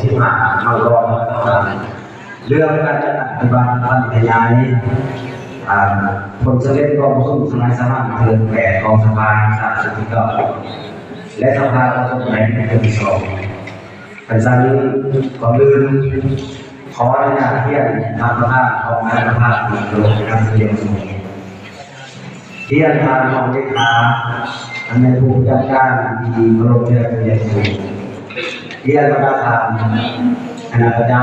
ສິບຫ້າ ມັງກອນ ເລື່ອງການຈັດຕັ້ງປະຕິບັດບັນຍາຍ ອ່າ ຜົນສຳເລັດກອງປະຊຸມສະໄໝສາມັນເທື່ອແປດຂອງສະພາແຫ່ງຊາດຊຸດທີເກົ້າ ແລະ ສະພາປະຊາຊົນແຫ່ງເທື່ອທີສອງ. ຄັນຊັ້ນ ກ່ອນອື່ນ ຂໍອະນຸຍາດຮຽນທ່ານປະທານຂອງຄະນະສະພາທີ່ເຄົາລົບ ທີ່ເປັນທີ່ເລີຍ ຮຽນທ່ານຮອງເລຂາ ອັນເປັນຜູ້ຈັດການທີ່ເຄົາລົບ ທີ່ເປັນທີ່ເລີຍ ຮຽນບັນດາທ່ານຄະນະປະຈຳ,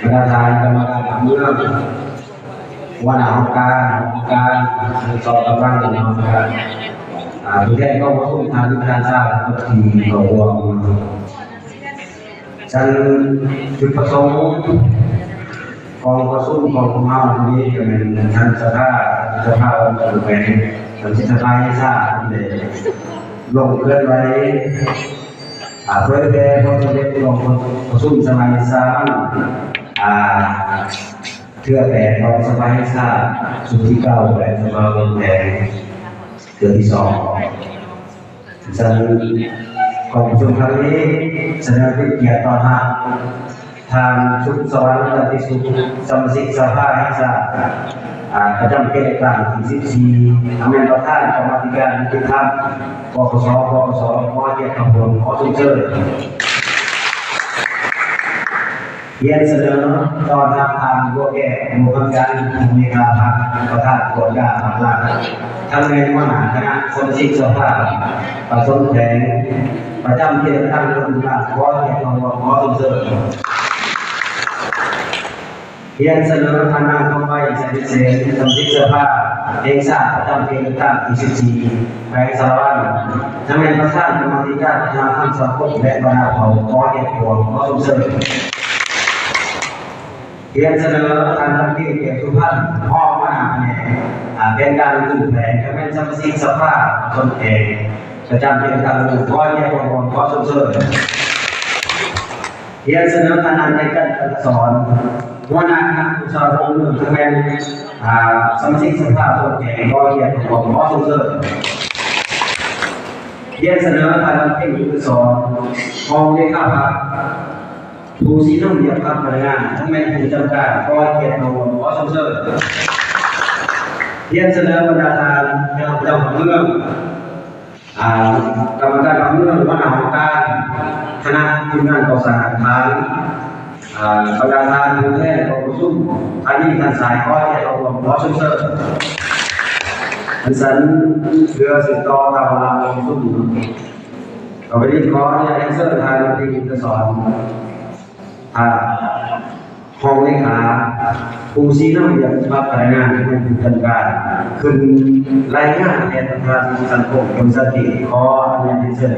ບັນດາທ່ານກຳມະການພັກເມືອງ, ຫົວໜ້າຫ້ອງການ, ຫ້ອງການ, ສອງກຳລັງ, ອ່າ ຜູ້ແທນກອງປະຊຸມ, ທ່ານ ທ່ານຊາວທີ່ເຂົ້າຮ່ວມ. ຊັ້ນ ຈຸດປະສົງຂອງກອງປະຊຸມຂອງພວກເຮົານີ້ກໍແມ່ນທັງສະພາ ສະພາອົງການແຂວງ ທັງສະພາແຫ່ງຊາດໄດ້ລົງເຄື່ອນໄຫວ ອ່າ ເຜີຍແຜ່ຜົນສຳເລັດຂອງກອງປະຊຸມສະໄໝສາມັນ ອ່າ ເທື່ອແປດຂອງສະພາແຫ່ງຊາດຊຸດທີເກົ້າ ແລະ ສະພາອົງການແຂວງເທື່ອທີສອງ. ສະນັ້ນ ກອງປະຊຸມຄັ້ງນີ້ສະແດງເປັນກຽດຕ້ອນຮັບທ່ານ ສຸກສະຫວັນ ຕັນຕິສຸກ ສະມາຊິກສະພາແຫ່ງຊາດ ອ່າ ປະຈຳເຂດເລືອກຕັ້ງທີສິບສີ່ ແມ່ນປະທານກຳມາທິການຍຸຕິທຳ ປກສ ປກສ ຂໍກຽດຂອບຄຸນ ຂໍຊົມເຊີຍ. ຮຽນສະເໜີຕ້ອນຮັບທ່ານ ບົວແກ້ວ ບົວຄຳຈັນ ຜູ້ມີພາພັກ ປະທານກວດກາພັກລັດ ທັງແມ່ນຫົວໜ້າຄະນະສະມາຊິກສະພາປະຊາຊົນແຂວງ ປະຈຳເຂດເລືອກຕັ້ງເມືອງບຸນລາດ ຂໍກຽດເຂົ້າຮ່ວມ ຂໍຊົມເຊີຍ. ຮຽນສະເໜີທ່ານນາງ ທອງໃບ ໄຊວິເສນ ສະມາຊິກສະພາແຫ່ງຊາດ ປະຈຳເຂດເລືອກຕັ້ງທີສິບສີ່ ແຂວງສາລະວັນ ທັງແມ່ນປະທານກຳມາທິການວັດທະນະທຳສັງຄົມ ແລະ ບັນດາເຜົ່າ ຂໍກຽດຮ່ວມ ຂໍຊົມເຊີຍ. ຮຽນສະເໜີທ່ານ ທັນພີ ແກ້ວສຸພັນ ຮອງຫົວໜ້າພະແນກ ອ່າ ແຜນການລົງທຶນແຂວງ ກໍແມ່ນສະມາຊິກສະພາຊົນແຂວງ ປະຈຳເຂດເລືອກຕັ້ງ ຂໍກຽດຮ່ວມ ຂໍຊົມເຊີຍ. ຮຽນສະເໜີທ່ານ ນາງ ແດງຈັນ ຈັນທະສອນ ຫົວໜ້າຄະນະຜູ້ສາວຄົນເມືອງ ກໍແມ່ນ ອ່າ ສະມາຊິກສະພາຊົນແຂວງ ຂໍກຽດຮ່ວມ ຂໍຊົມເຊີຍ. ຮຽນສະເໜີທ່ານ ເພັງ ບຸນສອນ ຮອງເລຂາພັກ ຜູ້ຊີ້ນຳວຽກພັກພະນັກງານ ທັງແມ່ນຜູ້ປະຈຳການ ຂໍກຽດເຂົ້າຮ່ວມ ຂໍຊົມເຊີຍ. ຮຽນສະເໜີບັນດາທ່ານຄະນະປະຈຳພັກເມືອງ ອ່າ ກຳມະການພັກເມືອງ ຫົວໜ້າຫ້ອງການ ຄະນະທີມງານກໍ່ສ້າງອາຄານ ອ່າ ບັນດາທ່ານຜູ້ແທນກອງປະຊຸມ ທ່ານຍິງທ່ານຊາຍ ຂໍກຽດເຂົ້າຮ່ວມ ຂໍຊົມເຊີຍ. ອັນຊັ້ນ ເພື່ອສືບຕໍ່ຕາມເວລາກອງປະຊຸມ ຕໍ່ໄປນີ້ຂໍອະນຸຍາດຮຽນເຊີນທ່ານ ນາງ ເພັງ ບຸນສອນ ອ່າ ຮອງເລຂາ ຜູ້ຊີ້ນຳວຽກພັກພະນັກງານ ແລະ ຜູ້ປະຈຳການ ຂຶ້ນລາຍງານແຜນພັດທະນາສັງຄົມ ຜົນສັງເກດ ຂໍອະນຸຍາດຮຽນເຊີນ.